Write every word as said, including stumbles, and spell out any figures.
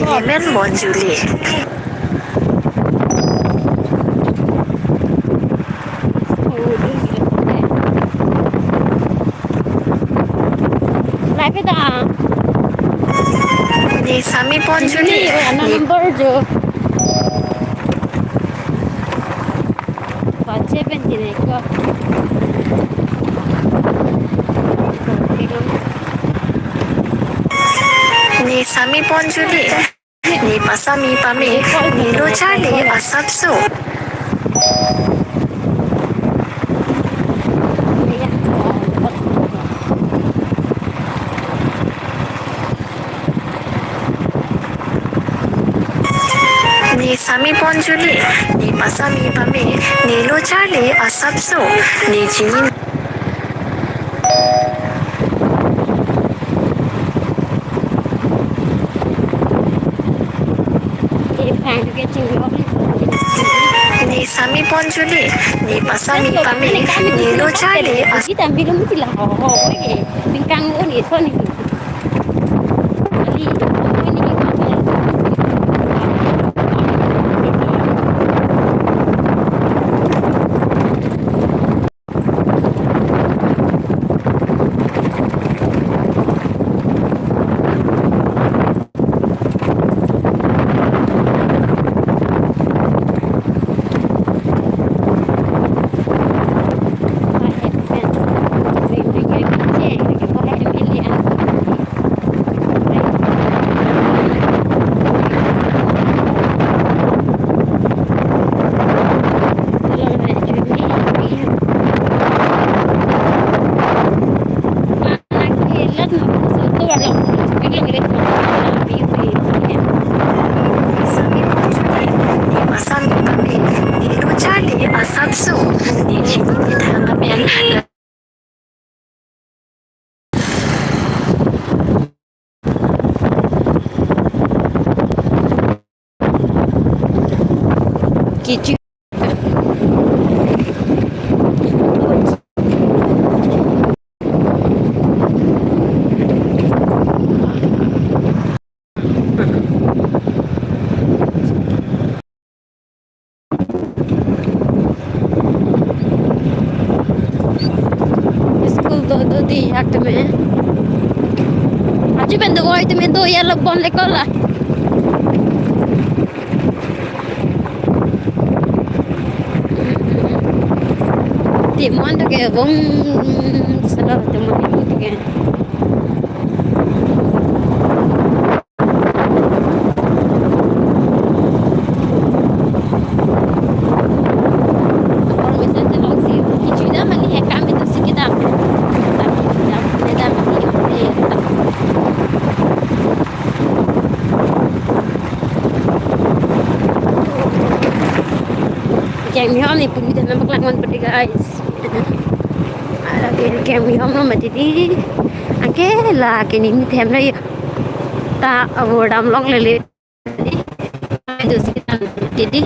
Nemen Monjuli. Live da. Ne sami ponjuli. Ini, oh, ana ne number jo. Bache pen kine ko. Ne sami ponjuli. Ne pasami pame, ne lo charli asapso. Ne sami ponjuli, ne pasami pame, ne lo charli asapso, ne chini. Ne sami ponjuli, ne pasami pame, ne lo charli as- Kita belum sila ho ho, oke. Bingkang un ito ni. Ali, ini. Kecho. School do do di hak teme. Aji ben do oi teme do ya lo bon le kola. Timon to ke bong sala timon to ke. Apor mesen si longsi, kecho dam mani he kam itu si kedam. Tapi kecho dam, kedam mani, eh, kedam. Keng mihom ni puri dan nampak langwan pati guys. Ada keng mihom lo mati di. Anke la kini mi them lo yo. Ta abor dam longlele. Itu sih, jadi,